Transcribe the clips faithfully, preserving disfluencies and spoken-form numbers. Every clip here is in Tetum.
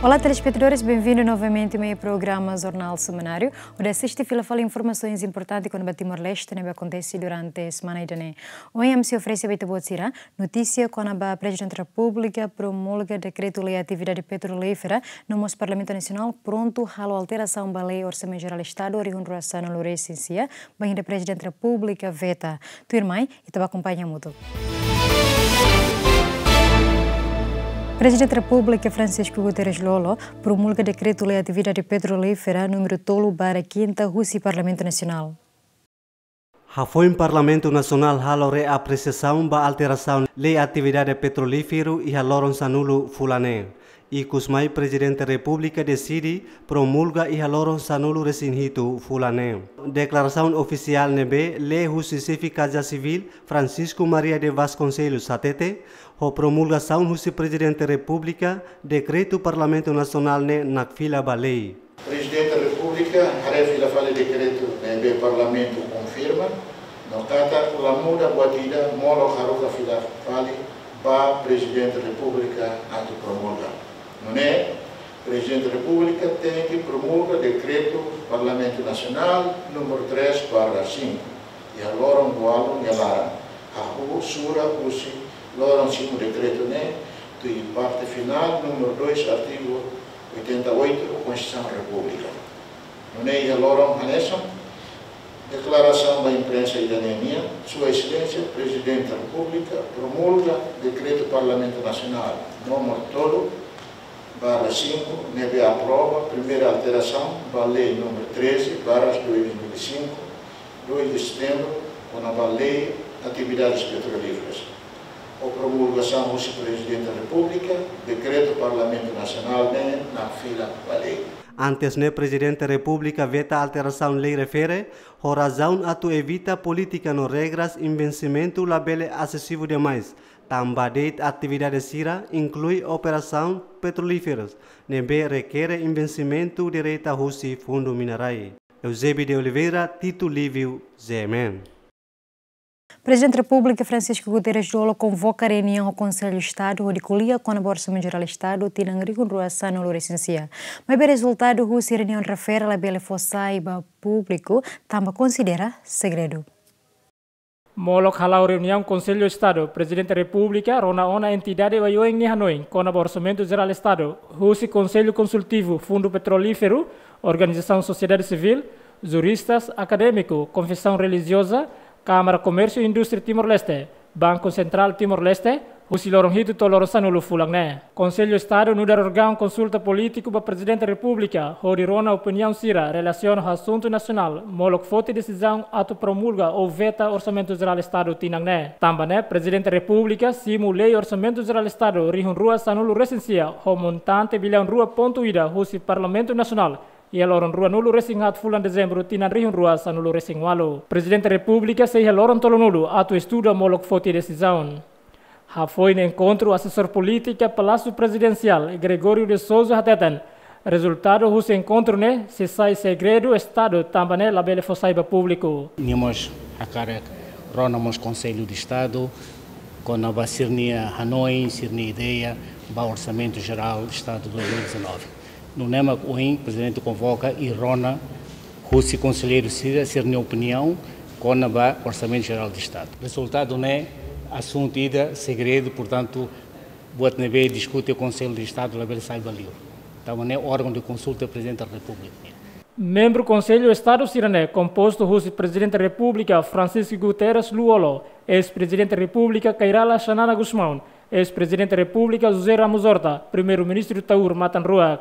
Olá, telespetadores, bem-vindo novamente ao meu programa Jornal Semanário, onde asiste fila fali informasaun importante kona-ba Timor-Leste ne'ebé akontese durante semana ida-ne'e. Ohin ami sei oferese ba ita-boot sira notísia kona-ba Prezidente Repúblika promulga dekretu-lei atividade petrolífera, no mós Parlamentu Nasionál prontu halo alterasaun ba lei Orsamentu Jerál Estadu rihun rua sanulu resin sia, bainhira Prezidente Repúblika veta. Tuirmai, ita bá akompaña hamutuk. Prezidente Repúblika Francisco Guterres Lú-Olo promulga dekretu-lei atividade petrolífera númeru tolu barra kinta husi Parlamentu Nasionál. Hafoin Parlamentu Nasionál halo reapresiasaun ba alterasaun lei atividade petrolíferu iha loron sanulu fulan ne'e. Ikusmai Prezidente Repúblika deside promulga iha loron sanulu resin hitu fulan ne'e. Deklarasaun ofisiál ne'ebé lee husi Xefe Kaza Sivíl Francisco Maria de Vasconcelos hatete, ho promulgasaun husi Prezidente Repúblika, dekretu Parlamentu Nasionál ne'e nakfila ba lei. Prezidente Repúblika haree fila fali dekretu ne'ebé Parlamentu konfirma, no katak la muda buat ida, molok haruka fila fali ba Prezidente Repúblika atu promulga. Nune'e, Prezidente Repúblika tenke promulga dekretu Parlamentu Nasionál númeru três barra cinco, iha loron ualu nia laran, hahú sura husi loron simu dekretu ne'e, tuir parte finál númeru dois, artigu oitenta e oito, Konstituisaun Repúblika. Nune'e iha loron hanesan, deklarasaun ba imprensa ida-ne'e nian, Sua Exelénsia Prezidente Repúblika promulga dekretu Parlamentu Nasionál númeru tolu barra cinco, ne'ebé aprova primeira alterasaun ba lei númeru treze barra dois mil e cinco, dois de setembro, kona-ba lei atividades petrolíferas. Ho promulgasaun husi Prezidente Repúblika, dekretu Parlamentu Nasionál ne'e nakfila ba lei. Antes ne'e Prezidente Repúblika veta alterasaun lei refere, ho razaun atu evita polítika no regras invensimentu labele asesivu demais, tanba de'it atividade sira inklui operasaun petrolíferus, ne'ebé rekere invensimentu direta husi fundu minerai. Eusébio de Oliveira, Tito Livio, G M N. Prezidente Repúblika Francisco Guterres Lú-Olo konvoka reuniaun ho Konsellu Estadu hodi ko'alia kona-ba Orsamentu Jerál Estadu tinan rihun rua sanulu resin sia. Maibé rezultadu husi reuniaun refere labele fó sai ba públiku, tanba konsidera segredu. Molok hala'o reuniaun Konsellu Estadu, Prezidente Repúblika rona ona entidade oioin nia hanoin kona-ba Orsamentu Jerál Estadu, husi Konsellu Konsultivu Fundu Petrolíferu, organizasaun sosiedade sivíl, juristas, akadémiku, konfesaun relijioza, Kámara Komérsiu Indústria Timor-Leste, Banku Sentrál Timor-Leste, husi loron hitu to'o loron sanulu fulan ne'e. Konsellu Estadu nu'udar órgaun konsulta polítiku ba Prezidente Repúblika, hodi rona opiniaun sira relasiona ho asuntu nasionál, molok foti desizaun atu promulga ou veta Orsamentu Jerál Estadu tinan ne'e. Tanba ne'e, Prezidente Repúblika simu lei Orsamentu Jerál Estadu rihun rua sanulu resin sia, ho montante biliaun rua pontu ida husi Parlamentu Nasionál, iha loron ruanulu resin haat fulan Dezembru tinan rihun rua sanulu resin ualu. Prezidente Repúblika sei iha loron tolunulu atu estuda molok foti desizaun. Hafoin enkontru, asesór polítika Palásiu Prezidensiál, Gregório de Sousa hateten, rezultadu husi enkontru ne'e sei sai segredu Estadu, tanba ne'e labele fó sai ba públiku. Nia mós hakarak rona mós Konsellu de Estadu kona-ba sira-nia hanoin, sira-nia ideia ba Orsamentu Jerál Estadu dois mil e dezanove. Nune'e mak ohin Prezidente konvoka i rona husi konselleiru sira, sira-nia opiniaun kona-ba Orsamentu Jerál de Estadu. Rezultadu ne'e asuntu ida segredu, portantu, buat ne'ebé diskute Konsellu de Estadu labele sai ba liur. Tanba ne'e órgaun de konsulta Prezidente Repúblika nian. Membru Konsellu Estadu sira-ne'e kompostu husi Prezidente Repúblika Francisco Guterres Lú-Olo, eis-Prezidente Repúblika Kay Rala Xanana Gusmão, eis-Prezidente Repúblika José Ramos Horta, Primeiru-Ministru Taur Matan Ruak,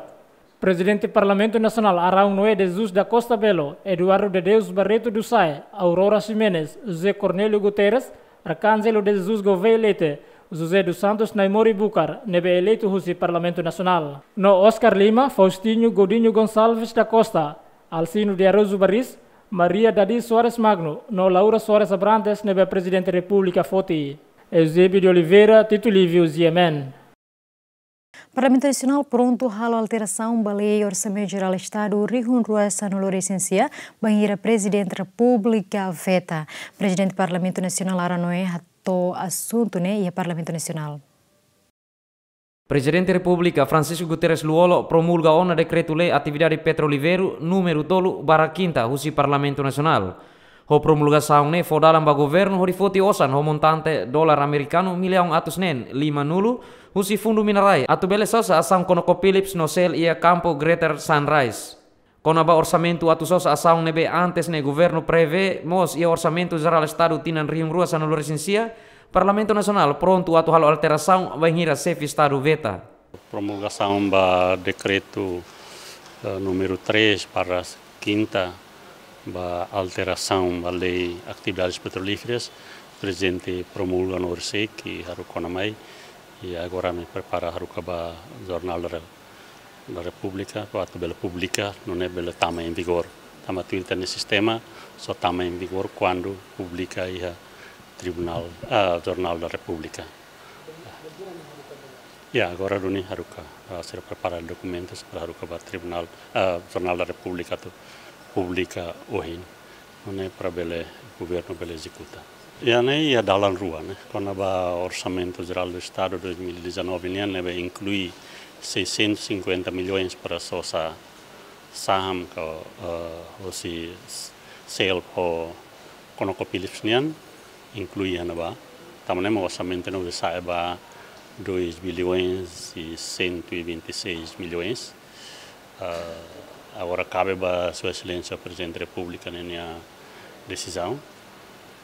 Prezidente Parlamentu Nasionál Arão Noé de Jesus da Costa Belo, Eduardo de Deus Barreto do Sae, Aurora Ximenes, José Cornélio Guterres, Arcângelo de Jesus Gouveia Leite, José dos Santos Naimori Bucar, ne'ebé eleitu husi Parlamentu Nasionál, no Oscar Lima, Faustino Godinho Gonçalves da Costa, Alcino de Araújo Baris, Maria Dadi Soares Magno, no Laura Soares Abrantes, ne'ebé Prezidente Repúblika foti. Eusébio de Oliveira, Tito Livio, G M N. Parlamentu Nasionál prontu halo alterasaun ba lei Orsamentu Jerál Estadu rihun rua sanulu resin sia, bainhira Prezidente Repúblika veta. Prezidente Parlamentu Nasionál Arão Noé hato'o asuntu ne'e iha Parlamentu Nasionál. Prezidente Repúblika Francisco Guterres Lú-Olo promulga ona dekretu-lei atividade petrolíferu númeru tolu barra kinta husi Parlamentu Nasionál. Ho promulgasaun ne'e fó dalan ba governu hodi foti osan ho montante dolar amerikanu millaun atus neen lima-nulu husi Fundu Minerai atu bele sosa asaun ConocoPhillips no Shell iha kampu Greater Sunrise. Kona-ba orsamentu atu sosa asaun ne'ebé antes ne'e governu prevee mós iha Orsamentu Jerál Estadu tinan rihun rua sanulu-resin-sia, Parlamentu Nasionál prontu atu halo alterasaun bainhira Xefe Estadu veta. Promulgasaun ba dekretu, eh, númeru três barra kinta ba alterasaun ba lei atividades petrolíferas, Prezidente promulga ona orsida, haruka ona mai, i agora ami prepara haruka ba Jornál da Re-, da Repúblika, para atu bele publika, nune'e bele tama em vigor. Tanba tuir ita-nia sistema, só tama em vigor kuandu publika iha Tribunál, ah, Jornál da Repúblika. Ya, agora duni haruka, ah, sira prepara dokumentus para haruka ba Tribunál, ah, Jornál da Repúblika atu publika ohin. Nune'e para bele, governu bele ezekuta. Ya, ne'e iha dalan rua, ne'e. Kona-ba Orsamentu Jerál do Estadu dois mil e dezanove nian, ne'ebé inklui seiscentos e cinquenta milhões para sosa saham ka, eh, hosi Shell ho ConocoPhillips nian, inklui iha ne'ebá. Tanba ne'e mak orsamentu ne'e sa'e ba dois bilhões e cento e vinte e seis milhões. Ah, agora kabe ba Sua Exelénsia Prezidente Repúblika ninia desizaun.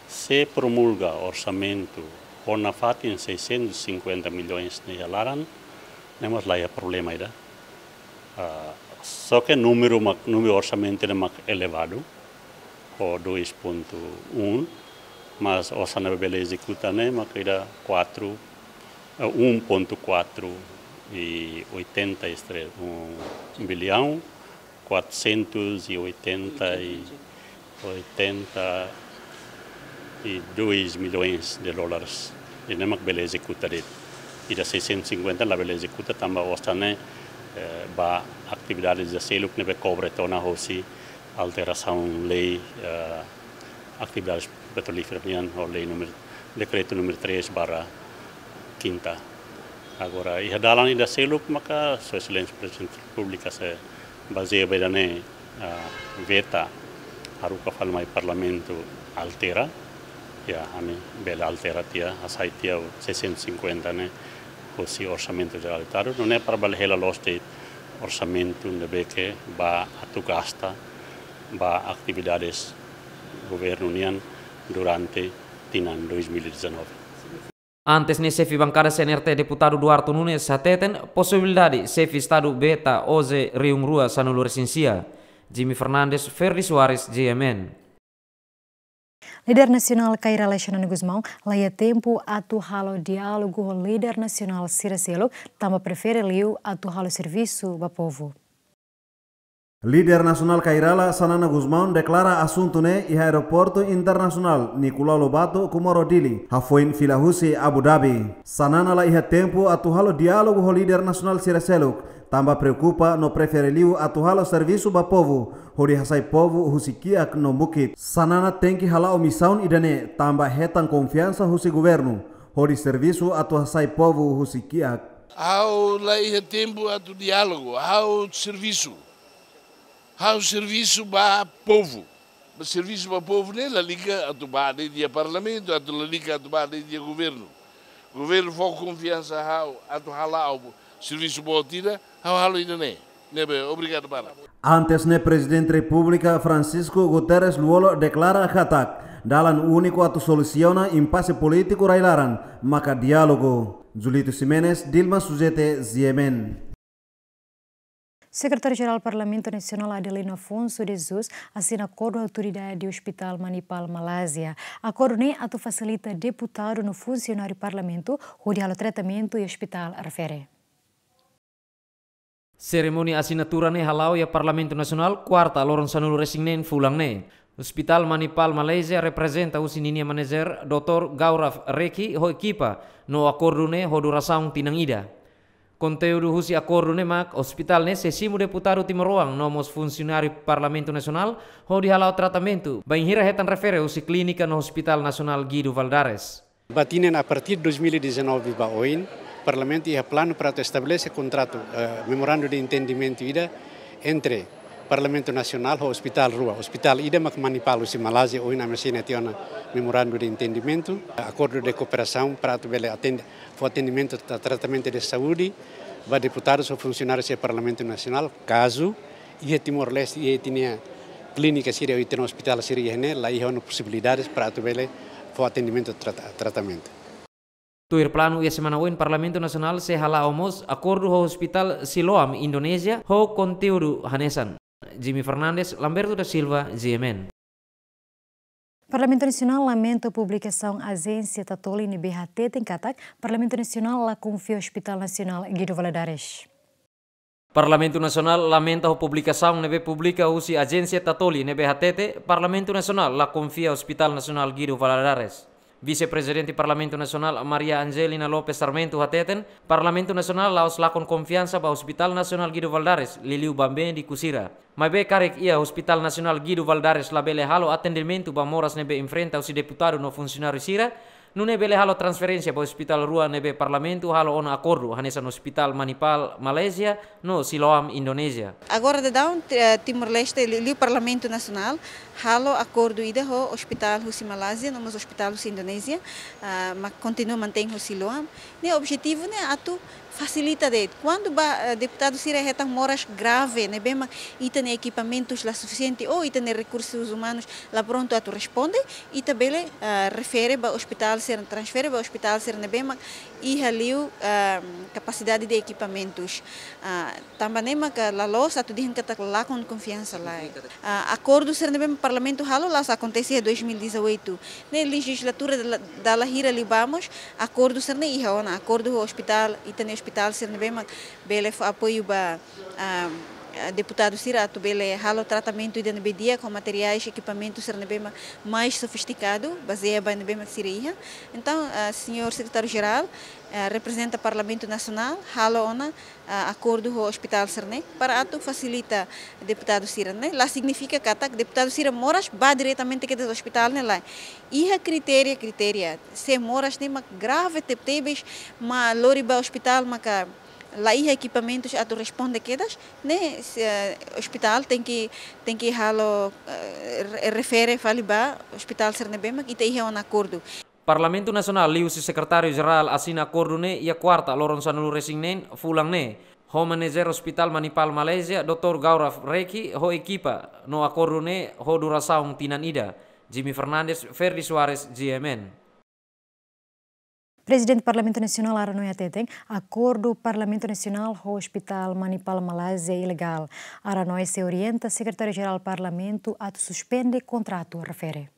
Se promulga orsamentu ho nafatin seiscentos e cinquenta milhões ne'e iha laran, ne'e mós la iha problema ida. Ah, só ke númeru mak, númeru orsamentu ne'e mak elevadu, ho dois ponto um, mas osan ne'ebé bele ezekuta ne'e mak ida quatro, eh, um ponto quatro e oitenta e três, um bilhão quatrocentos e oitenta e, oitenta e dois milhões de dólares. Ida-ne'e mak bele ezekuta de'it. Ida seiscentos e cinquenta la bele ezekuta tanba osan ne'e, eh, ba atividade ida seluk ne'ebé kobre tiha ona hosi alterasaun lei, eh, atividades petrolíferas nian ho lei númeru, dekretu númeru três barra kinta. Agora, iha dalan ida seluk maka Sua Exelénsia Prezidente Repúblika se bazeia ba ida-ne'e, ah, veta haruka fali mai Parlamentu altera. Ya, ami bele altera tiha, hasai tiha seiscentos e cinquenta ne'e hosi Orsamentu Jerál Estadu, nune'e para bele hela loos de'it orsamentu ne'ebé ke ba atu gasta ba atividades governu nian durante tinan dois mil e dezanove. Antes ne'e, xefe bankada C N R T, deputadu Duarte Nunes, hateten posibilidade Xefe Estadu veta oze rihun rua sanulu-resin-sia. Jimmy Fernandes, Ferdi Soares, G M N. Líder nasionál Kay Rala Xanana Gusmão la iha tempu atu halo diálogu ho líder nasionál sira seluk, tanba prefere liu atu halo servisu ba povu. Líder nasionál Kay Rala Xanana Gusmão deklara asuntu ne'e iha Aeroportu Internasionál Nicolau Lobato Comoro Dili, hafoin fila husi Abu Dhabi. Xanana la iha tempu atu halo diálogu ho líder nasionál sira seluk, tanba preokupa no prefere liu atu halo servisu ba povu, hodi hasai povu husi kiak no mukit. Xanana tenke hala'o misaun ida-ne'e tanba hetan konfiansa husi governu, hodi servisu atu hasai povu husi kiak. Ha'u la iha tempu atu diálogu, ha'u servisu. Ha'u servisu ba povu. Ba servisu ba povu ne'e lalika atu ba de'it iha parlamentu, atu lalika atu ba de'it iha governu. Governu fó konfiansa ha'u atu hala'o servisu boot ida, ha'u halo ida-ne'e. Ne'ebé, obrigadu barak. Antes ne'e, Prezidente Repúblika Francisco Guterres Lú-Olo deklara katak dalan úniku atu solusiona impase polítiku rai-laran maka diálogu. Julito Ximenes, Dilma Suzete, G M N. Sekretáriu-Jerál Parlamentu Nasionál Adelino Afonso de Jesus asina akordu ho Autoridade Hospitál Manipal Malázia. Akordu ne'e atu fasilita deputadu no funsionáriu Parlamentu hodi halo tratamentu iha ospitál refere. Serimónia asinatura ne'e hala'o iha Parlamentu Nasionál, kuarta, loron sanulu-resin-neen fulan ne'e. Hospitál Manipal Malázia reprezenta husi ninia manajer, doutór Gaurav Rekhi, ho ekipa, no akordu ne'e ho durasaun tinan ida. Konteúdu husi akordu ne'e mak, ospitál ne'e sei simu deputadu timoroan no mós funsionáriu Parlamentu Nasionál hodi hala'o tratamentu, bainhira hetan refere husi Klínika no Hospitál Nasionál Guido Valadares. Ba tinan, a partir de dois mil e dezanove ba oin, Parlamentu iha planu para atu estabelese kontratu, eh, memorandu de entendimentu ida entre Parlamentu Nasionál ho ospitál rua. Ospitál ida mak Manipal husi Malázia, ohin ami asina tiha ona memorandu de entendimentu, akordu de kooperasaun para atu bele atende, fó atendimentu tra-, tratamentu de saúde ba deputadus ho funsionáriu sira Parlamentu Nasionál, kazu iha Timor-Leste iha ita-nia klínika sira, ita-nia ospitál sira iha ne'e, la iha ona posibilidades para atu bele fó atendimentu trata-, tratamentu. Tuir planu iha semana oin Parlamentu Nasionál sei hala'o mós akordu ho Ospitál Siloam Indonézia ho konteúdu hanesan. Jimmy Fernandes, Lamberto da Silva, G M N. Parlamentu Nasionál lamenta publikasaun Ajénsia Tatoli ne'ebé hateten katak Parlamentu Nasionál la konfia Ospitál Nasionál Guido Valadares. Parlamentu Nasionál lamenta ho publikasaun ne'ebé publika husi Ajénsia Tatoli ne'ebé hatete Parlamentu Nasionál la konfia Ospitál Nasionál Guido Valadares. Vise-Prezidente Parlamentu Nasionál Maria Angelina Lopes Sarmento hateten, Parlamentu Nasionál la'ós lakon konfiansa ba Ospitál Nasionál Guido Valadares, liuliu bá-been di ku sira. Maibé karik iha Ospitál Nasionál Guido Valadares labele halo atendimentu ba moras ne'ebé enfrenta husi deputadu no funsionáriu sira, nune'e bele halo transferénsia ba ospitál rua ne'ebé Parlamentu halo ona akordu, hanesan Ospitál Manipal Malázia no Siloam Indonézia. Agora daudaun, eh, Timor-Leste, li-, liu Parlamentu Nasionál halo akordu ida ho ospitál husi Malázia, no mós ospitál husi Indonézia, ah, mak kontinua mantein ho Siloam. Ne'e objetivu ne'e atu fasilita de'it. Kuandu ba, eh, deputadu sira hetan moras grave, ne'ebé mak ita-nia ekipamentus la sufisiente ou ita-nia rekursus umanus la prontu atu responde, ita bele, eh, refere ba ospitál sira, transfere ba ospitál sira ne'ebé mak iha liu, eh, kapasidade de ekipamentus. Ah, tanba ne'e maka la loos atu dehan katak lakon konfiansa, lae. Ah, akordu sira ne'ebé Parlamentu halo la'ós akontese iha dois mil e dezoito. Ne'e lejizlatura dala, dala hira liubá mós akordu sira-ne'e iha ona, akordu ho ospitál, ita-nia ospitál sira ne'ebé mak bele fó apoiu ba, ah, ah, deputadu sira atu bele halo tratamentu ida ne'ebé di'ak ho materiais, ekipamentu sira ne'ebé mak mais sofistikadu, bazeia ba ne'ebé mak sira iha. Entaun, ah, señór Sekretáriu-Jerál, ah, reprezenta Parlamentu Nasionál, halo ona, ah, akordu ho ospitál sira-ne'e para atu fasilita deputadu sira-ne'e. La signifika katak deputadu sira moras bá diretamente kedas ospitál ne'e, lae. Iha kritéria, kritéria. Se moras ne'e mak grave tebetebes, mak lori ba ospitál maka la iha ekipamentus atu responde kedas, ne'e, se, eh, ospitál tenke, tenke halo, eh, re-, refere fali ba ospitál sira ne'ebé mak ita iha ona akordu. Parlamentu Nasionál liuhusi Sekretáriu-Jerál asina akordu ne'e iha kuarta loron sanulu-resin-neen fulan ne'e, ho manajer Ospitál Manipal Malázia, doutór Gaurav Rekhi, ho ekipa, no akordu ne'e ho durasaun tinan ida. Jimmy Fernandes, Ferdi Soares, G M N. Prezidente Parlamentu Nasionál Ara Noe hateten, akordu Parlamentu Nasionál ho Ospitál Manipal Malázia ilegál. Ara Noe sei orienta Sekretáriu-Jerál Parlamentu atu suspende kontratu refere.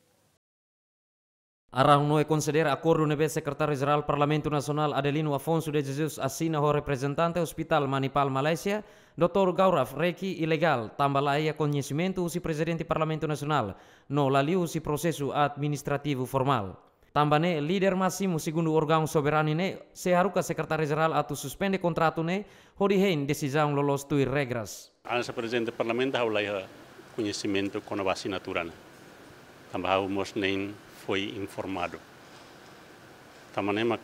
Ara Noe konsidera akordu ne'ebé Sekretáriu-Jerál Parlamentu Nasionál Adelino Afonso de Jesus asina ho reprezentante Ospitál Manipal Malázia, doutór Gaurav Rekhi, ilegál, tanba la iha koñesimentu husi Prezidente Parlamentu Nasionál, no la liuhusi prosesu administrativu formál. Tanba ne'e, líder másimu segundu órgaun soberanu ne'e sei haruka Sekretáriu-Jerál atu suspende kontratu ne'e, hodi hein desizaun loloos tuir regras. Hanesan Prezidente Parlamentu, ha'u la iha koñesimentu kona-ba asinatura ne'e. Tanba ha'u mós nein foin informadu. Tanba ne'e mak,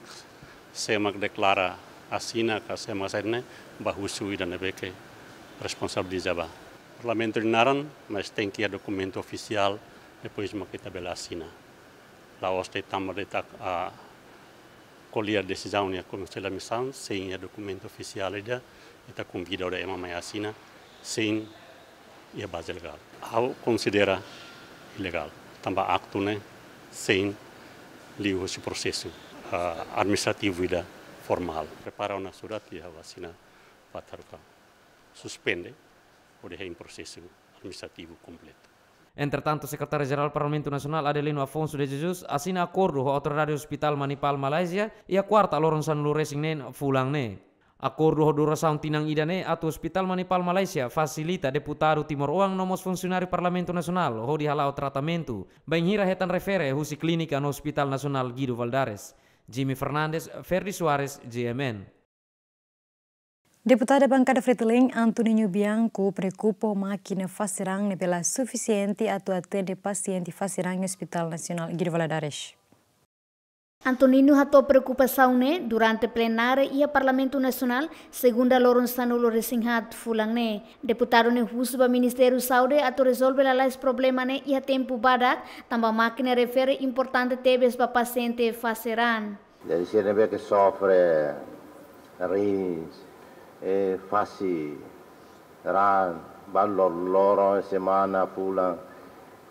sé mak deklara asina ka sé mak asina ne'e, ba husu ida ne'ebé ke responsabiliza ba. Parlamentu nia naran, mas tenke iha dokumentu ofisiál, depois mak ita bele asina. La'ós de'it tanba de'it, ah, ko'alia desizaun iha Konsellu Administrasaun, sein iha dokumentu ofisiál ida, ita konvida ida ema mai asina, sein iha baze legál. Ha'u konsidera ilegál, tanba aktu ne'e sein liuhusi prosesu, ah, administrativu ida formál. Prepara ona surat iha asina para haruka suspende, hodi hein prosesu administrativu kompletu. Entretantu, Sekretáriu-Jerál Parlamentu Nasionál Adelino Afonso de Jesus asina akordu ho Autoridade Ospitál Manipal Malázia iha kuarta loron sanulu-resin-neen fulan ne'e. Akordu ho durasaun tinan ida ne'e atu Ospitál Manipal Malázia fasilita deputadu timoroan no mós funsionáriu Parlamentu Nasionál hodi hala'o tratamentu, bainhira hetan refere husi Klínika no Ospitál Nasionál Guido Valadares. Jimmy Fernandes, Ferdi Soares, G M N. Deputada Bankada Fretilin, Antoninho Bianco, preokupa ho mákina fase raan ne'ebé la sufisiente atu atende pasiente fase raan iha Ospitál Nasionál Guido Valadares. Antonino hato'o preokupasaun ne'e durante plenária iha Parlamentu Nasionál, segunda loron sanulu-resin-haat fulan ne'e. Deputadu ne'e husu ba Ministériu Saúde atu rezolve lalais problema ne'e iha tempu badak, tanba mákina refere importante tebes ba pasiente fase raan. Jadi sira ne'ebé ke sofre rins, eh, fase raan, ba lo-, loron, semana, fulan,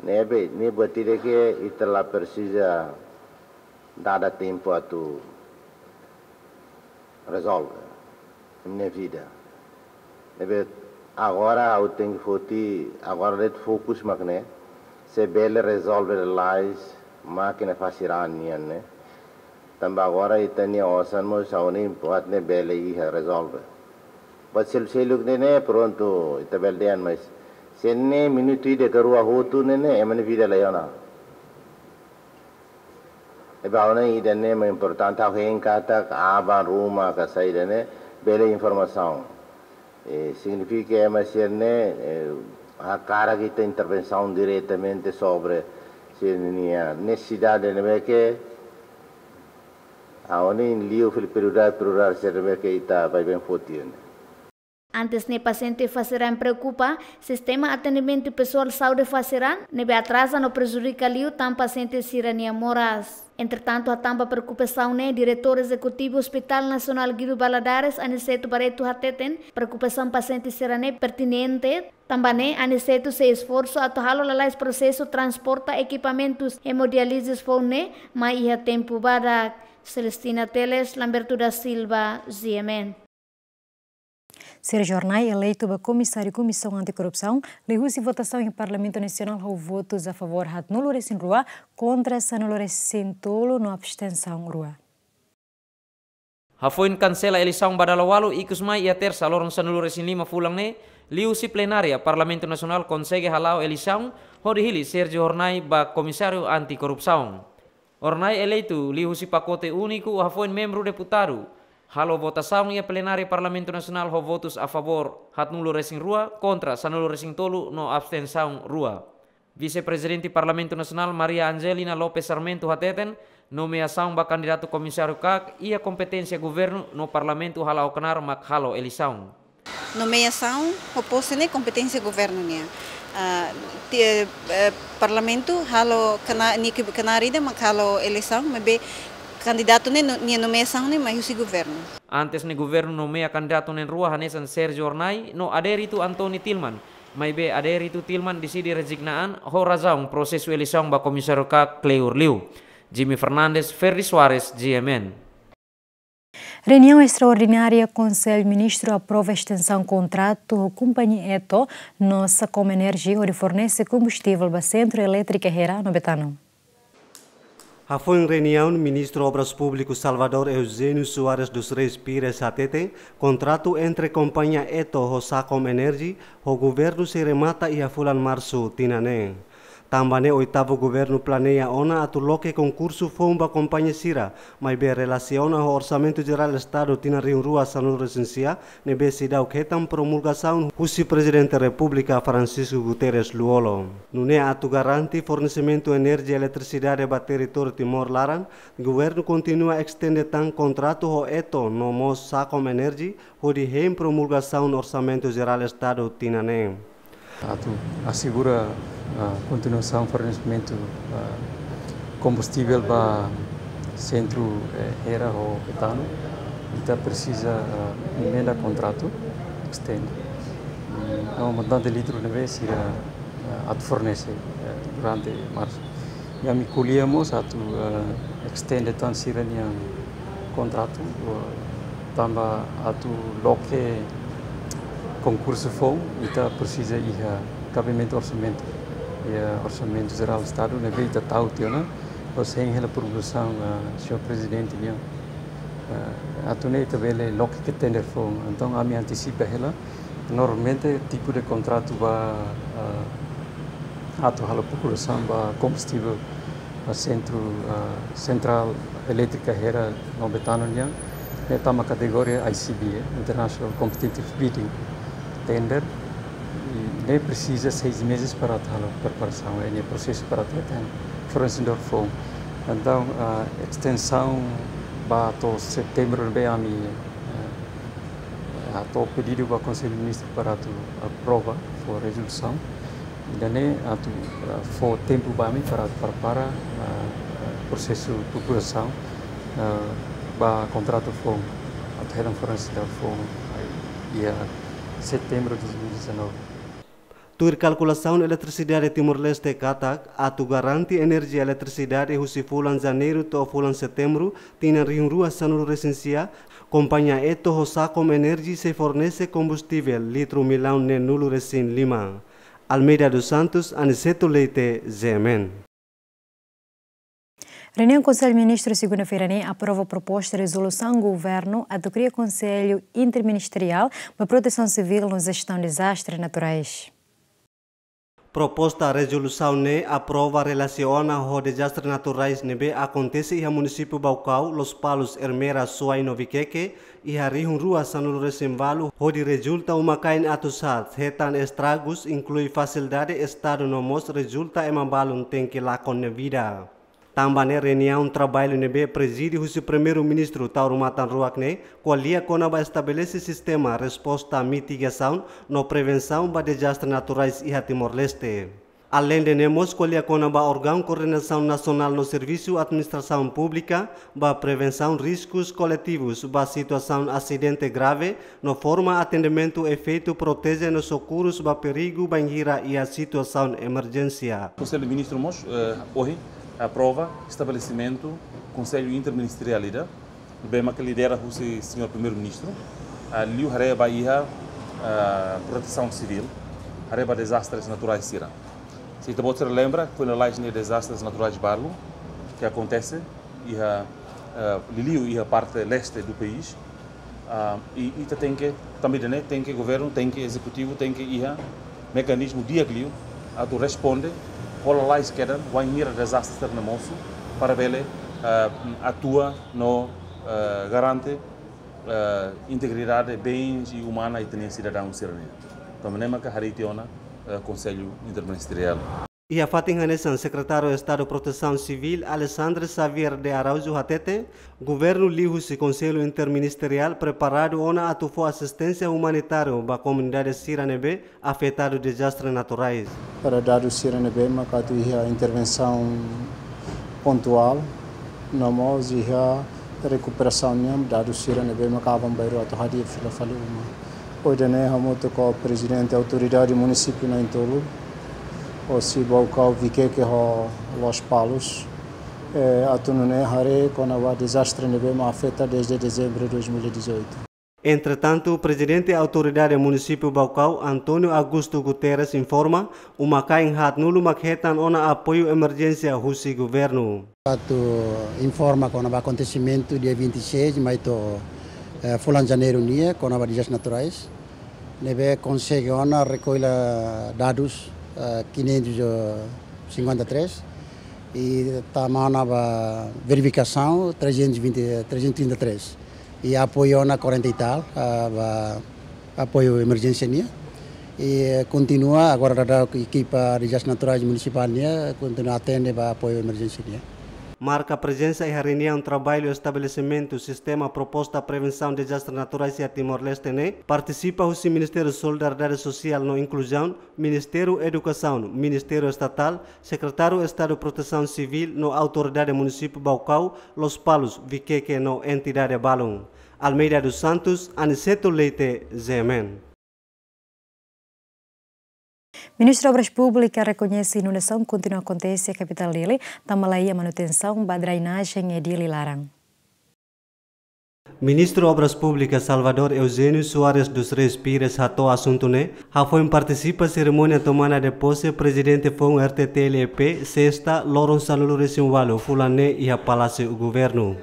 ne'ebé, ne'e buat ida ke ita la presiza dada tempu atu rezolve nia vida. Ne'ebé agora ha'u tenke foti, agora de'it fokus mak ne'e, se bele rezolve lalais mákina fase raan nian ne'e. Tanba agora ita-nia osan mós ha'u hanoin buat ne'e bele iha rezolve. Buat seluk-seluk ne'e, ne'e prontu ita bele dehan, mas se ne'e minutu ida ka rua hotu ne'e, ne'e ema nia vida laiha ona. Ne'ebé ha'u hanoin ida-ne'e mak importante, ha'u hein katak aban ruma ka saida ne'e bele informasaun. Eh, signifika ema sira ne'e, eh, hakarak ita intervensaun diretamente sobre sira-nia nesesidade ne'ebé ke ha'u hanoin liu fali prioridade, prioridade sira ne'ebé ke ita baibain foti ne'e. Antes ne'e pasiente fase raan preokupa sistema atendimentu pesoál saúde fase raan ne'ebé atraza no prejudika liután pasiente sira-nia moras. Entretantu, hatán ba preokupasaun ne'e, Diretór Ezekutivu Hospital Nasionál Guido Valadares, Aniceto Barreto hateten, preokupasaun pasiente sira ne'e pertinente, tanba ne'e Aniceto sei esforsu atu halo lalais prosesu transporta ekipamentus hemodiálise foun ne'e mai iha tempu badak. Celestina Teles, Lamberto da Silva, G M N. Sérgio Hornai eleitu ba Komisáriu Komisaun Antikorrupsaun, liuhusi votasaun iha Parlamentu Nasionál ho votus a favór haatnulu-resin-rua, kontra sanulu-resin-tolu no abstensaun rua. Hafoin kansela eleisaun ba dala ualu, ikus mai iha Tersa loron sanulu-resin-lima fulan ne'e, liuhusi plenária Parlamentu Nasionál konsege hala'o eleisaun hodi hili Sérgio Hornai ba Komisáriu Antikorrupsaun. Hornai eleitu liuhusi pakote úniku hafoin membru deputadu halo votasaun iha plenária Parlamentu Nasionál ho votus a favór haatnulu-resin-rua, kontra sanulu-resin-tolu no abstensaun rua. Vise-Prezidente Parlamentu Nasionál Maria Angelina Lopes Sarmento hateten, nomeasaun ba kandidatu komisáriu kak iha kompeténsia governu no Parlamentu hala'o knaar mak halo eleisaun. Nomeasaun ho pose ne'e kompeténsia governu nian. Ah, ti-, eh, Parlamentu halo knaar, nia ke knaar ida mak halo eleisaun, maibé kandidatu ne'e no-, nia nomeasaun ne'e mai husi governu. Antes ne'e governu nomeia kandidatu na'in-rua hanesan Sérgio Hornai no Adérito António Tilman. Maibé Adérito Tilman deside rezigna an ho razaun prosesu eleisaun ba komisáriu kak kleur liu. Jimmy Fernandes, Ferdi Soares, G M N. Reuniaun estraordinária Konsellu Ministru aprova estensaun kontratu ho kompañia Eto no Sacom Energy hodi fornese kombustivel ba Sentru Elétrika Hera no Betano. Hafoin reuniaun, Ministru Obras Públikas Salvador Eugênio Soares dos Reis Pires hateten, kontratu entre kompañia Eto ho Sacom Energy ho governu sei remata iha fulan Marsu tinan ne'e. Tanba ne'e oitavu governu planeia ona atu loke konkursu foun ba kompañia sira, maibé relasiona ho Orsamentu Jerál Estadu tinan rihun rua sanulu-resin-sia, ne'ebé seidauk hetan promulgasaun husi Prezidente Repúblika Francisco Guterres Lú-Olo. Nune'e atu garante fornesimentu enerjia eletrisidade ba territóriu Timor laran, governu kontinua estende tan kontratu ho Eto no mós Sacom Energy, hodi hein promulgasaun Orsamentu Jerál Estadu tinan ne'e. Atu asegura, ah, kontinuasaun fornesimentu, ah, kombustivel ba Sentru, eh, Hera ho Betano, ita presiza, ah, emenda kontratu, extend. Mm, no montante litru ne'ebé sira, ah, atu fornese, eh, durante Marsu. I ami ko'alia mós atu, eh, estende tan sira-nia kontratu, eh, tanba atu loke konkursu foun, ita presiza iha kabementu orsamentu. Iha Orsamentu Jerál Estadu, ne'ebé ita tau tiha ona, no sei hein hela promulgasaun, eh, señór Prezidente nian. Eh, atu nune'e ita bele loke tender foun. Entaun, ami antisipa hela, normalmente, tipu de kontratu ba, ah, atu halo prokurasaun ba kombustivel ba sentru, ah, Sentrál Elétrika Hera no Betano nian, ne'e tama kategoria I C B, eh, International Competitive Bidding Tender, i ne'e presiza seis meses para atu halo preparasaun, i ne'e prosesu para atu hetan fornesedór foun. Entaun, ah, estensaun ba to'o setembru ne'ebé ami, eh, hato'o pedidu ba Konsellu Ministru para atu aprova, fó rezolusaun. Ida-ne'e atu, eh, fó tempu ba ami para, para, para, eh, prosesu preparasaun, eh, ba kontratu foun, atu hetan fornese foun, eh, iha setembru dois mil e dezanove. Tuir kalkulasaun Eletrisidade Timor-Leste katak, atu garante enerjia eletrisidade husi fulan Janeiru to'o fulan Setembru, tinan rihun rua sanulu-resin-sia, kompañia Eto ho Sacom Energy sei fornese kombustivel litru millaun neen-nulu resin-lima. Almeida dos Santos, Aniceto Leite, G M N. Reuniaun Konsellu Ministru segunda-feira ne'e aprova proposta rezolusaun governu atu kria Konsellu Interministeriál ba Protesaun Sivíl no Jestaun Dezastre Naturais. Proposta rezolusaun ne'e aprova relasiona ho dezastre naturais ne'ebé akontese iha munisípiu Baucau, Lospalos, Ermera, Suai no Viqueque, iha rihun rua sanulu-resin-ualu, hodi rezulta uma-kain atus haat, hetan estragus, inklui fasilidade Estadu no mós rezulta ema balun tenke lakon nia vida. Tanba ne'e reuniaun traballu ne'ebé prezide husi Primeiru-Ministru Taur Matan Ruak ne'e, ko'alia kona-ba estabelese sistema resposta mitigasaun no prevensaun ba dezastre naturais iha Timor-Leste. Aleinde ne'e mós ko'alia kona-ba órgaun koordenasaun nasionál no servisu administrasaun públika ba prevensaun riskus koletivus ba situasaun asidente grave no forma atendimentu efeitu proteje no sokorrus ba perigu bainhira iha situasaun emerjénsia. Konsellu Ministru mós, eh, ohin aprova estabelesimentu Konsellu Interministeriál ida, ne'ebé maka lidera husi Señór Primeiru-Ministru, ah, liu haree ba iha, ah, protesaun sivíl, haree ba dezastres naturais sira. Se ita-boot sira lembra, foin lalais ne'e dezastres naturais balu ke akontese iha, ah, liuliu iha parte leste do país. Ah, i ita tenke, tanba ida-ne'e, tenke governu, tenke ezekutivu, tenke iha mekanizmu di'ak liu atu responde, hola lalais kedan, wainhira dezastre sira-ne'e mosu, para bele, ah, atua no, ah, garante, ah, integridade, bens i umana ita-nia sidadaun sira-nian. Tanba ne'e maka harii tiha ona, ah, Konsellu Interministeriál. Iha fatin hanesan, Sekretáriu Estadu Protesaun Sivíl, Alexandre Xavier de Araújo hatete, governu liuhusi Konsellu Interministeriál preparadu ona atu fó asisténsia umanitáriu ba komunidade sira ne'ebé afetadu dezastre naturais. Para dadus sira ne'ebé maka atu iha intervensaun pontuál, no mós iha rekuperasaun nian dadus sira ne'ebé maka aban-bainrua atu hadi'a fila fali uma. Ohin ne'e hamutuk ho Prezidente Autoridade Munisípiu na'in-tolu, hosi Baucau, Viqueque ho Lospalos, eh, atu nune'e haree kona-ba dezastre ne'ebé mak afeta dezde dezembru dois mil e dezoito. Entretantu, Prezidente Autoridade Munisípiu Baucau, António Augusto Guterres, informa, uma-kain haatnulu mak hetan ona apoiu emerjénsia husi governu. Atu informa kona-ba akontesimentu dia vinte e seis mai to'o, eh, fulan Janeiru nian, kona-ba dezastres naturais. Ne'ebé konsege ona rekolla dadus, eh, quinhentos e cinquenta e três. I tama ona ba verifikasaun trezentos e vinte, trezentos e trinta e três. I apoiu ona quarenta e tal, ah, ba apoiu emerjénsia nian. I, eh, kontinua, agora daudaun ekipa dezastres naturais munisipál nian, kontinua atende ba apoiu emerjénsia nian. Marka prezensa iha reuniaun traballu estabelesimentu sistema proposta prevensaun dezastre naturais iha Timor-Leste ne'e, partisipa husi Ministériu Solidariedade Sosiál no Inkluzaun, Ministériu Edukasaun, Ministériu Estatál, Sekretáriu Estadu Protesaun Sivíl no Autoridade Munisípiu Baucau, Lospalos, Viqueque no entidade balun. Almeida dos Santos, Aniceto Leite, G M N. Ministru Obras Públikas rekoñese inundasaun kontinua akontese iha kapitál Dili, tanba la iha manutensaun ba drenajen iha Dili laran. Ministru Obras Públikas Salvador Eugênio Soares dos Reis Pires hato'o asuntu ne'e, hafoin partisipa serimónia tomada de posse Prezidente foun R T T L E P, sesta, loron sanulu-resin-ualu fulan ne'e iha Palásiu Governu.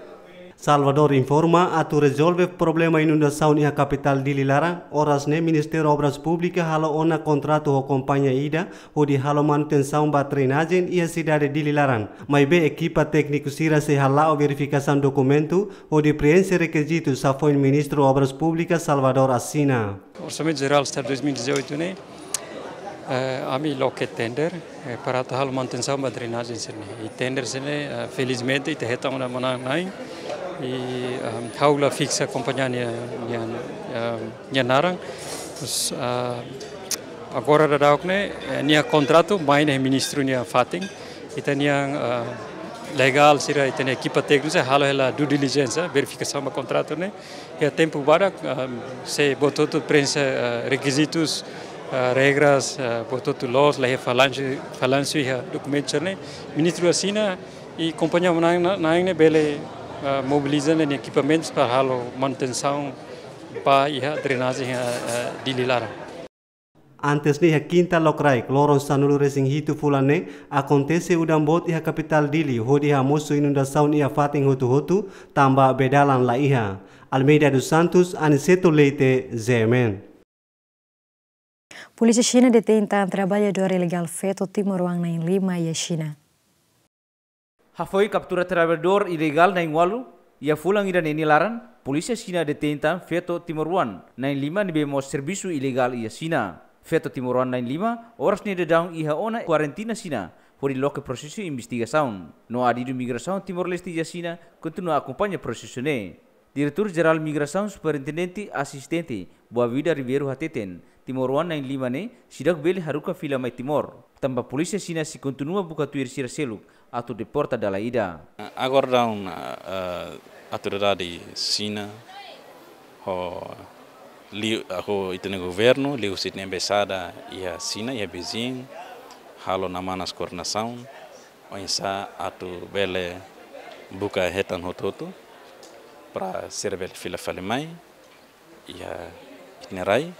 Salvador informa, atu rezolve problema inundasaun iha kapitál Dili laran, oras ne'e Ministériu Obras Públikas halo ona kontratu ho kompañia ida, hodi halo manutensaun ba drenajen iha sidade Dili laran. Maibé ekipa tékniku sira sei hala'o verifikasaun dokumentu, hodi preenxe rekizitu, hafoin Ministru Obras Públikas Salvador asina. Orsamentu Jerál Estadu dois mil e dezoito ne'e, Eh, ami loke tender, eh, para atu halo manutensaun ba drenajen sira-ne'e. I tender sira-ne'e, eh, felizmente, ita hetan ona manán-na'in. I, eh, ha'u la fiksa kompañia nia, nia, eh, nia naran. Terus, eh, agora daudaun ne'e, eh, nia kontratu mai iha ministru nia fatin. Ita-nia, eh, legál sira, ita-nia ekipa téknika sira halo hela due diligence, verifikasaun ba kontratu ne'e. Iha tempu badak, ah, se buat hotu-hotu preenxe, ah, rekizitus, ah, regras, ah, buat hotu-hotu loos, la iha falansu, falansu iha dokumentu sira-ne'e, ministru asina i kompañia manán-na'in ne'e bele, ah, mobiliza nia ekipamentus para halo manutensaun ba iha drenajen iha, ah, Dili laran. Antes ne'e iha kinta lokraik, loron sanulu-resin-hitu fulan ne'e, akontese udan boot iha kapitál Dili, hodi hamosu inundasaun iha fatin hotu-hotu, tanba bee dalan la iha. Almeida dos Santos, Aniceto Leite, G M N. Polísia Xina detein tan traballadór ilegál feto timoroan na'in-lima iha Xina. Hafoin kaptura traballadór ilegál na'in-ualu iha fulan ida-ne'e nia laran, Polísia Xina detein tan feto timoroan na'in-lima ne'ebé mós servisu ilegál iha Xina. Feto timoroan na'in-lima oras ne'e daudaun iha ona kuarentina Xina, hodi loke prosesu investigasaun. No adidu Migrasaun Timor-Leste iha Xina kontinua akompaña prosesu ne'e. Diretór Jerál Migrasaun Superintendente Asistente Boavida Ribeiro hateten, timoroan na'in-lima ne'e seidauk bele haruka fila mai Timor, tanba polísia Xina sei kontinua buka tuir sira seluk atu deporta dala ida. Agora daudaun, ah, autoridade Xina ho liu, ho ita-nia governu, liuhusi ita-nia embaixada iha Xina, iha Beijing, halo namanas koordenasaun oinsá atu bele buka hetan hotu-hotu para sira bele fila fali mai iha ita-nia rai,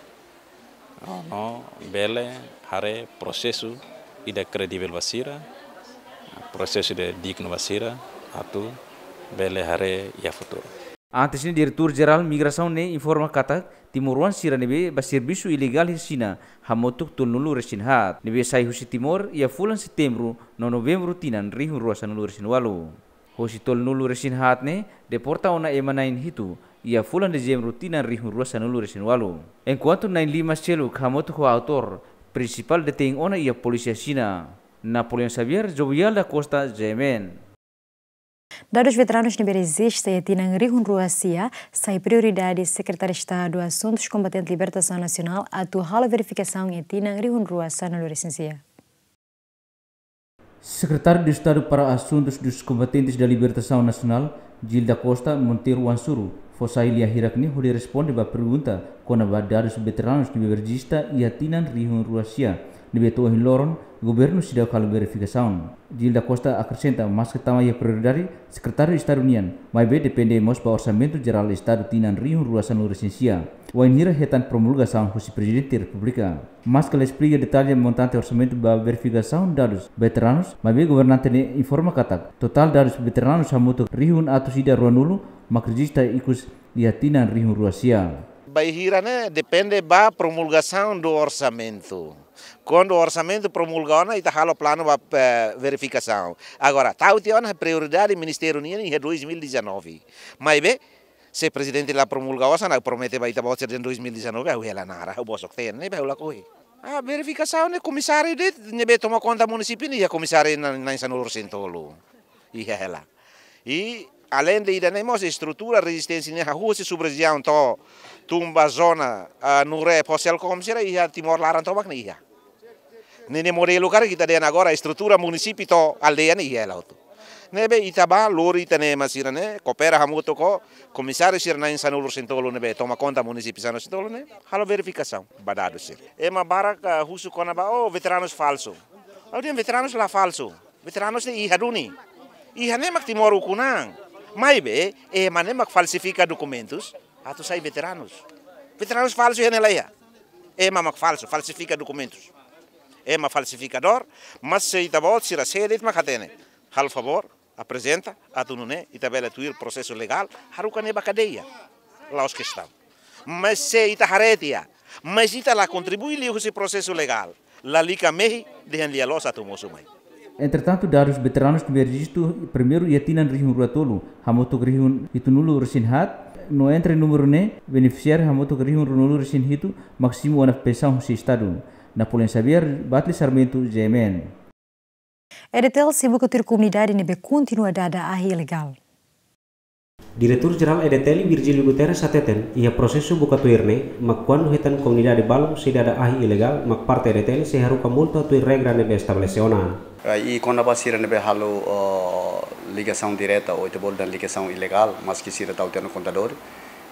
no bele haree prosesu ida kredivel ba sira, prosesu ida dignu ba sira, atu bele haree iha futuru. Antes ne'e, Diretór Jerál Migrasaun ne'e informa katak timoroan sira ne'ebé bá servisu ilegál iha Xina hamutuk tolunulu-resin-haat, ne'ebé sai husi Timor iha fulan Setembru no Novembru tinan rihun rua sanulu-resin-ualu. Hosi tolunulu-resin-haat ne'e deporta ona ema na'in-hitu iha fulan Dezembru tinan rihun rua sanulu-resin-ualu. Enkuantu na'in-lima seluk hamutuk ho autór prinsipál detein ona iha polísia Xina. Napoleão Xavier, Jovial da Costa, G M N. Dadus veteranus ne'ebé rejista iha tinan rihun rua sia sai prioridade Sekretáriu Estadu Asuntus Kombatente Libertasaun Nasionál atu halo verifikasaun iha tinan rihun rua sanulu-resin-sia. Secretário de Estado para Assuntos dos Combatentes da Libertação Nacional, Gil da Costa Monteiro Wansuru, fó sai lia hirak-ne'e hodi responde ba pergunta kona-ba dadus veteranus ne'ebé rejista iha tinan rihun rua sia, ne'ebé to'o ohin loron governu seidauk halo verifikasaun. Gil da Costa akresenta, maske tama iha prioridade Sekretáriu Estadu nian, maibé depende mós ba Orsamentu Jerál Estadu tinan rihun rua sanulu-resin-sia, wainhira hetan promulgasaun husi Prezidente Repúblika. Maske la esplika detalle montante orsamentu ba verifikasaun dadus veteranus, maibé governante ne'e informa katak totál dadus veteranus hamutuk rihun atus ida ruanulu mak rejista ikus iha tinan rihun rua sia. Bainhira ne'e depende ba promulgasaun do orsamentu. Kuandu orsamentu promulga ona, ita halo planu ba, eh, verifikasaun. Agora, tau tiha ona prioridade ministériu nian iha dois mil e dezanove. Maibé, se prezidente la promulga osan, ha'u promete ba ita-boot sira dehan dois mil e dezanove, ha'u hela naran, ha'u bosok-teen, ne'ebé ha'u lakohi. Ah, verifikasaun ne'e komisáriu de'it, ne'ebé toma konta munisípiu ne'e iha komisáriu na'in, na'in sanulu-resin-tolu. Iha hela. I aleinde ida-ne'e mós estrutura rezisténsia ne'e hahú husi sub-rejiaun to'o tun ba zona, ah, Nurep ho Selkom sira iha Timor laran tomak ne'e iha. Ne'e, ne'e modelu karik ita dehan agora estrutura munisípiu to'o aldeia ne'e iha hela hotu. Ne'ebé ita bá lori ita-nia ema sira-ne'e, koopera hamutuk ho komisáriu sira na'in sanulu-resin-tolu ne'ebé toma konta munisípiu sanulu-resin-tolu ne'e, halo verifikasaun ba dadus sira. Ema barak, ah, husu kona-ba, oh, veteranus falsu. Ha'u dehan veteranus la falsu. Veteranus ne'e iha duni. Iha ne'e mak Timor ukun an. Maibé, ema ne'e mak falsifika dokumentus atu sai veteranus. Veteranus falsu iha ne'e la iha. Ema mak falsu, falsifika dokumentus. Ema falsifikadór, mas se ita-boot sira sé de'it mak hatene, halo favór, aprezenta, atu nune'e ita bele tuir prosesu legál, haruka ne'e ba kadeia. La'ós kestaun. Mas se ita haree tiha, mas ita la kontribui liuhusi prosesu legál, lalika mehi dehan lia loos atu mosu mai. Entretantu, dadus veteranus ne'ebé rejistu primeiru iha tinan rihun rua tolu, hamutuk rihun hitunulu-resin-haat, no entre númeru ne'e, benefisiáriu hamutuk rihun ruanulu-resin-hitu, mak simu ona pensaun husi Estadu. Napoleon Xavier, Batli Sarmento, G M N. EDTL sei buka tuir komunidade ne'ebé kontinua dada ahi ilegál. Diretór Jerál EDTL, Virgílio Guterres, hateten, iha prosesu buka tuir ne'e, mak kuandu hetan komunidade balun sei dada ahi ilegál, mak parte EDTL sei haruka multa tuir regra ne'ebé estabelese ona. Ah, i kona-ba sira ne'ebé halo, ah, ligasaun direta ou ita bolu dehan ligasaun ilegál, maski sira tau tiha ona kontadór.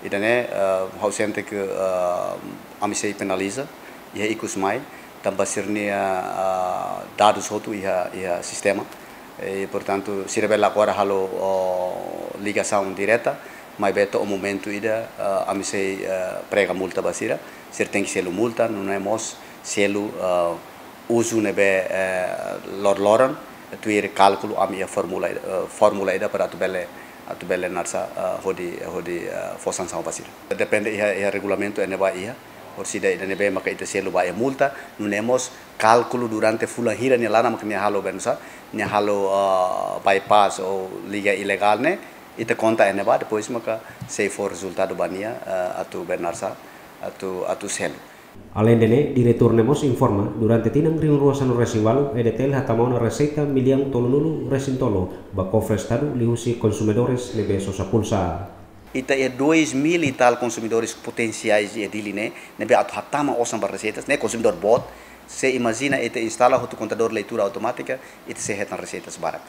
Ida-ne'e, ah, ha'u sente ke, ah, ami sei penaliza iha ikus mai, tanba sira-nia, ah, dadus hotu iha, iha sistema. I, portantu, sira bele agora halo, oh, ligasaun direta, maibé to'o momentu ida, ah, ami sei, ah, prega multa ba sira, sira tenke selu multa, nune'e mós selu, ah, uzu ne'ebé, eh, loroloron, tuir kálkulu ami iha fórmula, eh, fórmula ida para atu bele, atu bele naran sá, eh, hodi, hodi, eh, fó sansaun ba sira. Depende iha, iha regulamentu ne'ebá iha, orsida ida ne'ebé maka ita selu ba iha multa, nune'e mós kálkulu durante fulan hira nia laran maka nia halo, bem, sá, nia halo, eh, bypass ou liga ilegál ne'e, ita konta ne'ebá, depois maka sei fó rezultadu ba nia, eh, atu, bem, naran sá, atu, atu selu. Aleinde ne'e, diretór ne'e mós informa, durante tinan rihun rua sanulu-resin-ualu, EDTL hatama ona reseita millaun tolunulu-resin-tolu ba kofre Estadu liuhusi konsumidores ne'ebé sosa pulsa. Ita iha dois mil e tal konsumidores potensiais iha Dili ne'e, ne'ebé atu hatama osan ba reseitas, ne'e konsumidór boot, se imajina ita instala hotu kontadór leitura automátika, ita sei hetan reseitas barak.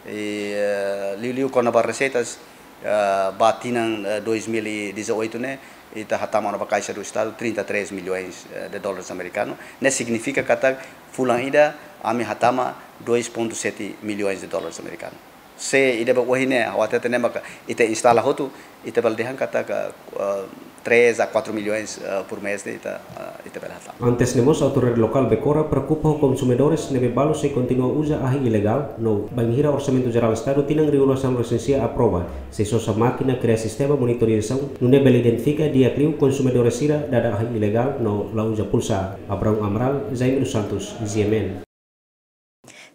I, eh, liuliu kona-ba reseitas, eh, ba tinan, eh, dois mil e dezoito ne'e, ita hatama ona ba Caixa do Estado trinta e três milhões, eh, de dólares americanos. Ne'e signifika katak fulan ida ami hatama dois ponto sete milhões de dólares americanos. Se ida ba ohin ne'e, ha'u hateten ne'e maka ita instala hotu, ita bele dehan katak, eh, três a quatro milhões, eh, por mês ne'e ita, eh, ita bele hatama. Antes ne'e mós autoridade lokál Becora preokupa ho konsumidores ne'ebé balu sei kontinua uza ahi ilegál, no bainhira Orsamentu Jerál Estadu tinan rihun rua sanulu-resin-sia aprova, sei sosa mákina kria sistema monitorizasaun, nune'e bele identifika di'ak liu konsumidores sira dada ahi ilegál no la uza pulsa. Abraão Amaral, Jaime dos Santos, G M N.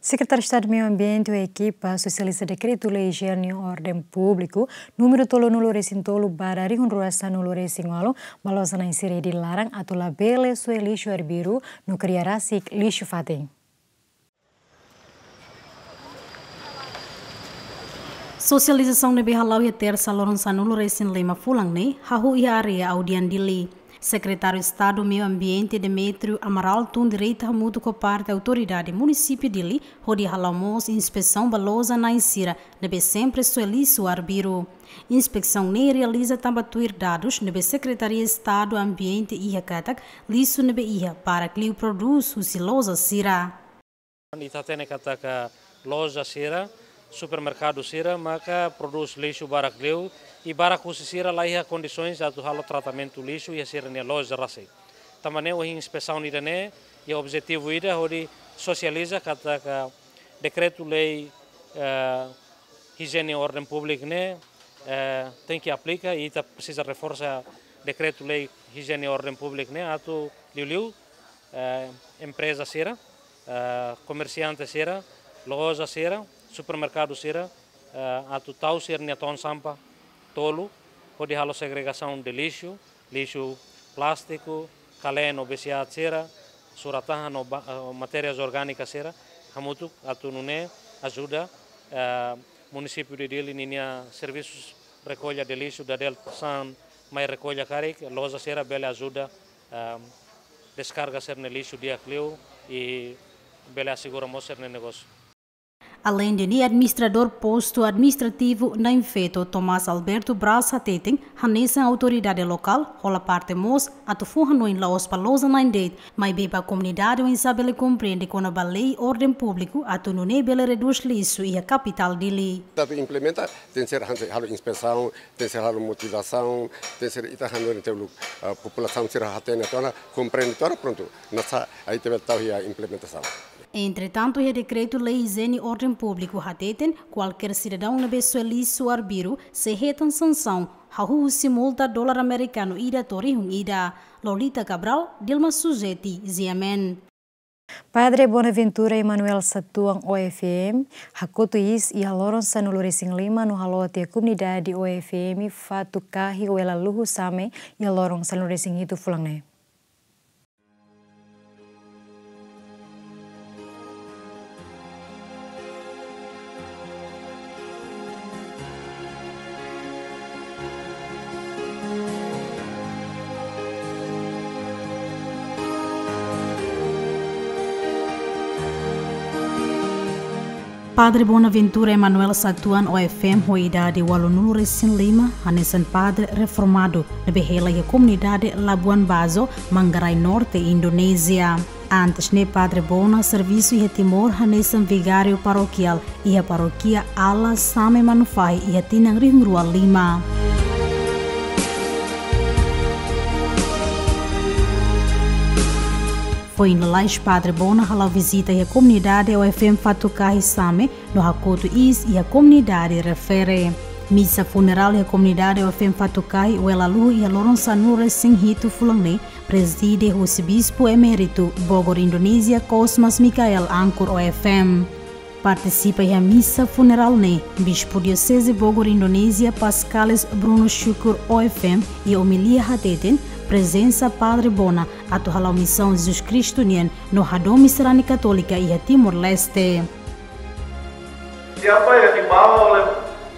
Sekretáriu Estadu Meiu Ambiente ho ekipa sosializa Dekretu-Lei Ijiene Orden Públiku númeru tolunulu-resin-tolu barra rihun rua sanulu-resin-ualu, ba loja-na'in sira iha Dili laran atu labele soe lixu arbiru no kria rasik lixu-fatin. Sosializasaun ne'ebé hala'o iha Tersa loron sanulu-resin-lima fulan ne'e hahú iha área Audian Dili. Sekretáriu Estadu Meiu Ambiente Demetrio Amaral tun direta hamutuk ho parte autoridade munisípiu Dili, hodi hala'o mós inspesaun ba loja-na'in sira ne'ebé sempre soe lixu arbiru. Inspesaun ne'e realiza tanba tuir dadus ne'ebé Sekretaria Estadu Ambiente iha katak lixu ne'ebé iha barak liu prodús husi loja sira. Ita hatene katak loja sira, supermerkadu sira, maka prodús lixu barak liu, i barak husi sira la iha kondisoens atu halo tratamentu lixu iha sira-nia loja rasik. Tanba ne'e ohin inspesaun ida-ne'e, iha objetivu ida hodi sosializa katak dekretu-lei, eh, ijiene orden públiku ne'e, eh, tenke aplika, i ita presiza reforsa dekretu-lei ijiene orden públiku ne'e atu liuliu, eh, empreza sira, eh, komersiante sira, loja sira, supermerkadu sira, eh, atu tau sira-nia ton sampa tolu, hodi halo segregasaun de lixu, lixu plástiku, kalen no besiat sira, surat-tahan no ba-, eh, matérias orgánikas sira, hamutuk atu nune'e ajuda, eh, munisípiu de Dili ninia servisus rekolla de lixu, dadel saan mai rekolla karik, loja sira bele ajuda, eh, deskarga sira-nia lixu di'ak liu i bele asegura mós sira-nia negósiu. Aleinde ne'e, administradór postu administrativu Na'in Feto, Tomás Alberto Braz hateten, hanesan autoridade lokál hola parte mós atu fó hanoin la'ós ba loja na'in de'it, maibé ba komunidade oinsá bele komprende kona-ba lei orden públiku atu nune'e bele redús lixu iha kapitál Dili. Atu implementa, tenke ser hanesan halo inspesaun, tenke ser halo motivasaun, tenke ser ita hanoin uluk, ah, populasaun sira hatene tiha ona, komprende tiha ona, prontu. Naran sá, ita bele tau iha implementasaun. Entretantu, iha dekretu-lei ijiene orden públiku hateten, kualkér sidadaun ne'ebé soe lixu arbiru sei hetan sansaun, hahú husi multa dolar amerikanu ida to'o rihun ida. Lolita Cabral, Dilma Sujeti, G M N. Padre Bonaventura Emanuel Satuan, O F M, hakotu iis iha loron sanulu-resin-lima no haloot iha komunidade O F M Fatukahi, Oela Luhu, Same, iha loron sanulu-resin-hitu fulan ne'e. Padre Bonaventura Emanuel Satuan, O F M, ho idade ualunulu resin lima, hanesan padre reformadu ne'ebé hela iha komunidade Labuan Bajo, Manggarai Norte, Indonézia. Antes ne'e Padre Bona servisu iha Timor hanesan vigáriu parokiál iha parókia Ala Same Manufahi iha tinan rihun rua lima. Foin lalais Padre Bona hala'o vizita iha komunidade O F M Fatukahi Same no hakotu iis iha komunidade refere. Misa funerál iha komunidade O F M Fatukahi Welaluhu iha loron sanulu resin hitu fulan ne'e, prezide husi Bispu Eméritu Bogor, Indonézia, Cosmas Michael, ankur O F M. Partisipa iha misa funerál ne'e, Bispu Dioseze Bogor, Indonézia, Pascalis Bruno Syukur, O F M, iha omilia hateten, prezensa Padre Bona atu hala'o misaun Jesus Kristu nian no hadomi sarani katólika iha Timor-Leste. Siapa yang dibawa oleh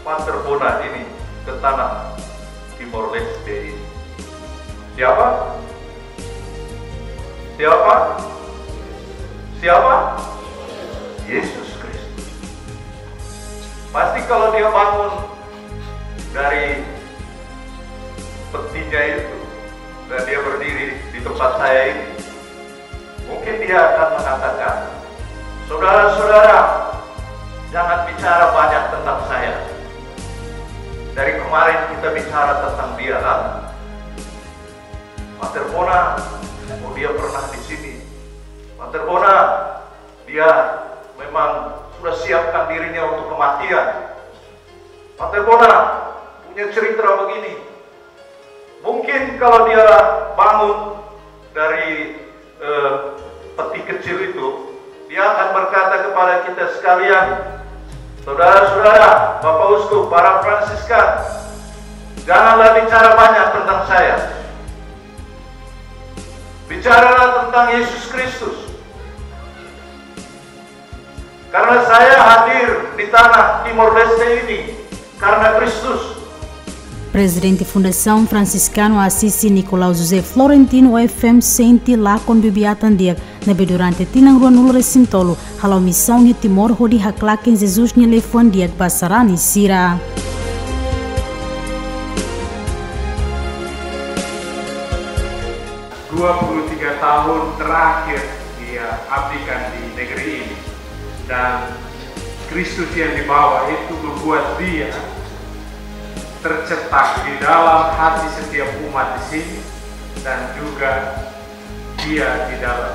Pater Bona ini ke tanah Timor-Leste ini? Siapa? Siapa? Siapa? Yesus Kristus. Pasti kalau dia bangun dari petinya itu dan dia berdiri di tempat saya ini, mungkin dia akan mengatakan, "Saudara-saudara, jangan bicara banyak tentang saya. Dari kemarin kita bicara tentang dia, kan? Pater Bona, oh, dia pernah di sini. Pater Bona, dia memang sudah siapkan dirinya untuk kematian. Pater Bona punya cerita begini." Mungkin kalau dia bangun dari, eh, peti kecil itu, dia akan berkata kepada kita sekalian, "Saudara-saudara, Bapak Uskup, para Fransiskan, janganlah bicara banyak tentang saya. Bicaralah tentang Yesus Kristus. Karena saya hadir di tanah Timor-Leste ini karena Kristus." Prezidente Fundasaun Fransiskanu Asisi Nicolau José Florentino, O F M, sente lakon bibi-atan di'ak ne'ebé durante tinan ruanulu resin tolu hala'o misaun iha Timor hodi haklaken Jesus nia liafuan di'ak ba sarani sira. Dua puluh tiga tahun terakhir dia abdikan di negeri ini. Dan Kristus yang dibawa itu membuat dia tercetak di dalam hati setiap umat di sini dan juga dia di dalam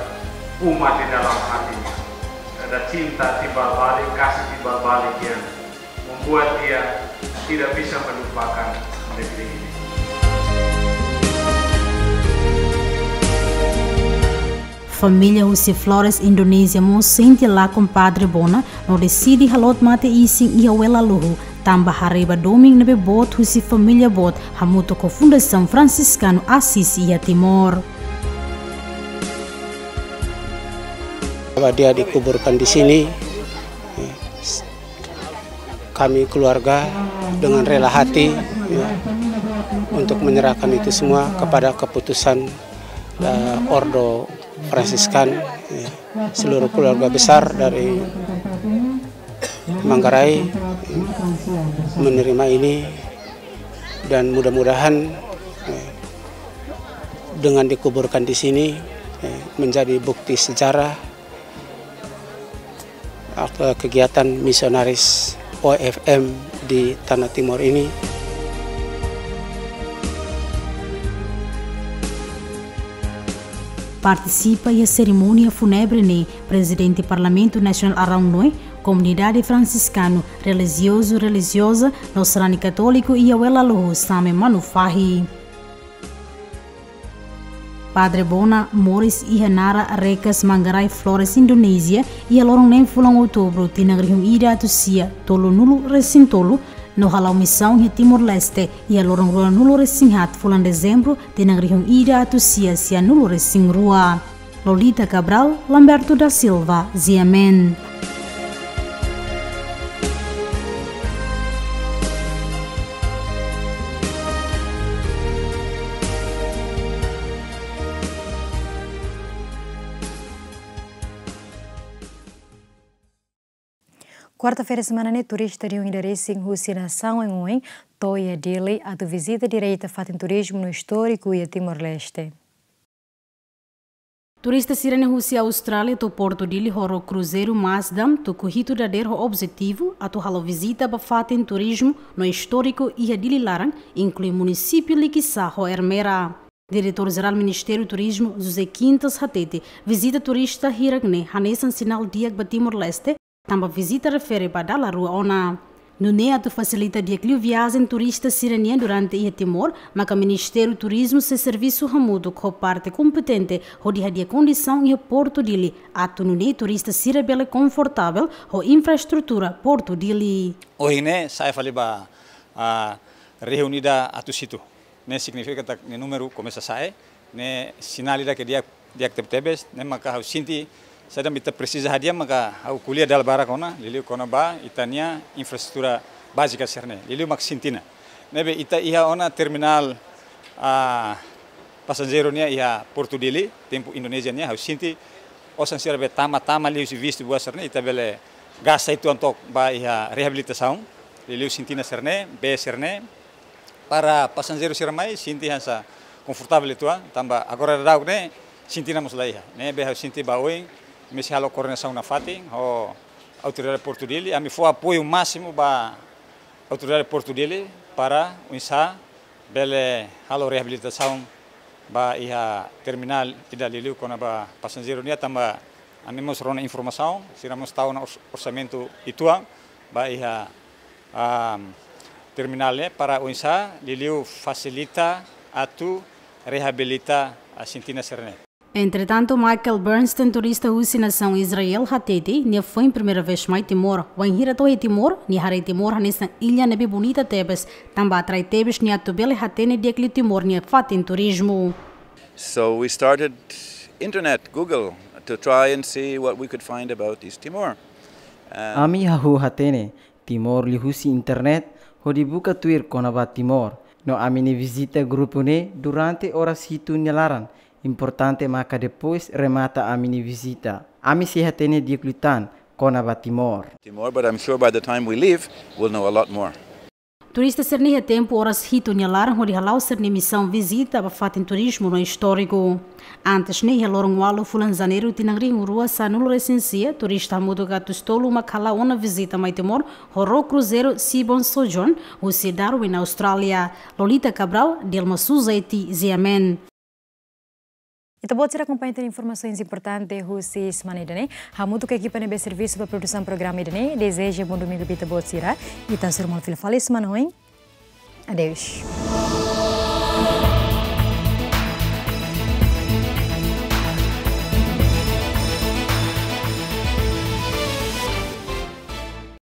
umat di dalam hatinya. Ada cinta timbal balik, kasih timbal balik yang membuat dia tidak bisa melupakan negeri ini. Família husi Flores, Indonézia mós sente lakon Padre Bona no deside halot mate-isin iha Welaluhu, tanba haree ba domin ne'ebé boot husi família boot hamutuk ho Fundasaun Fransiskanu Asisi iha Timor. Bahwa dia dikuburkan di sini, kami keluarga dengan rela hati, ya, untuk menyerahkan itu semua kepada keputusan, eh, Ordo Fransiskan, ya. Seluruh keluarga besar dari Manggarai menerima ini, dan mudah-mudahan, eh, dengan dikuburkan di sini, eh, menjadi bukti sejarah, eh, kegiatan misionaris O F M di Tanah Timor ini. Partisipa iha serimónia fúnebre ne'e Prezidente Parlamentu Nasionál Araun Noe, komunidade fransiskanu, relijiozu, relijioza no sarani katóliku iha Welaluhu, Same Manufahi. Padre Bona moris iha Nara Rekas, Manggarai, Flores, Indonézia, iha loron neen fulan Outubru, tinan rihun ida atus sia tolunulu resin tolu, no hala'o misaun iha Timor-Leste iha loron ruanulu resin haat fulan Dezembru, tinan rihun ida atus sia sianulu resin rua. Lolita Cabral, Lamberto da Silva, G M N. Kuarta-feira semana ne'e, turista rihun ida resin husi nasaun oioin to'o iha Dili atu vizita direta fatin turizmu no istóriku iha Timor-Leste. Turista sira-ne'e husi Austrália to'o Portu Dili ho ró kruzeiru Maasdam tuku hitu dadeer ho objetivu atu halo vizita ba fatin turizmu no istóriku iha Dili laran, inklui munisípiu Likisá ho Ermera. Diretór Jerál Ministériu Turizmu, José Quintas, hatete, vizita turista hirak-ne'e hanesan sinál di'ak ba Timor-Leste, tanba vizita refere ba dala rua ona. Nune'e atu fasilita di'ak liu viajen turista sira-nian durante iha Timor, maka Ministériu Turizmu sei servisu hamutuk ho parte kompetente hodi hadi'a kondisaun iha Portu Dili, atu nune'e turista sira bele konfortavel ho infraestrutura Portu Dili. Ohin ne'e sa'e fali ba, ah, rihun ida atus hitu. Ne'e signifika katak nia númeru komesa sa'e, ne'e sinál ida ke di'ak, di'ak tebetebes, ne'e maka ha'u sente, saida mak ita presiza hadi'a maka ha'u ko'alia dala barak ona, liuliu kona-ba ita-nia infraestrutura bázika sira-ne'e, liuliu mak sente ona. Ne'ebé ita iha ona terminál, ah, pasajeiru nian iha Portu Dili, tempu Indonézia nian, ha'u sente osan sira be tama, tama liuhusi vistu buat sira-ne'e, ita bele gasta uitoan took ba iha reabilitasaun, liuliu sente ona sira-ne'e, bee sira-ne'e, para pasajeiru sira mai sente hanesan konfortavel uitoan, tanba agora daudaun ne'e sente ona mós la iha. Ne'ebé ha'u sente ba oin, ami sei halo koordenasaun nafatin ho autoridade Portu Dili, ami fó apoiu másimu ba autoridade Portu Dili para oinsá bele halo reabilitasaun ba iha terminál ida, liuliu kona-ba pasajeiru nian, tanba ami mós rona informasaun, sira mós tau ona ors-, orsamentu uitoan ba iha, ah, terminál ne'e para oinsá liuliu fasilita atu reabilita, ah, sente ona sira-ne'e. Entretantu, Michael Bernstein, turista husi nasaun Israel, hatete, nia foin primeira vez mai Timor. Wainhira to'o iha Timor, nia haree Timor hanesan illa ne'ebé bonita tebes, tanba atrai tebes nia atu bele hatene di'ak liu Timor nia fatin turizmu. So we started internet, Google, to try and see what we could find about East Timor. And ami hahú hatene Timor liuhusi internet, hodi buka tuir kona-ba Timor. No ami-nia vizita grupu ne'e durante oras hitu nia laran. Importante maka depois remata ami-nia vizita, ami sei hatene di'ak liután kona-ba Timor. Timor, but I'm sure by the time we leave, we'll know a lot more. Turista sira-ne'e iha tempu oras hitu nia laran hodi hala'o sira-nia misaun vizita ba fatin turizmu no istóriku. Antes ne'e, iha loron ualu fulan Janeiru tinan rihun rua sanulu resin sia, turista hamutuk atus tolu mak hala'o ona vizita mai Timor ho ró kruzeiru Seabourn Sojourn, husi Darwin, Austrália. Lolita Cabral, Dilma Suzeti, G M N. Ita-boot sira akompaña tiha ona informasaun importante husi semana ida-ne'e. Hamutuk ho ekipa ne'ebé servisu ba produsaun programa ida-ne'e, dezeja bom domingo ba ita-boot sira. Ita sei hasoru malu fila fali semana oin. Adeus.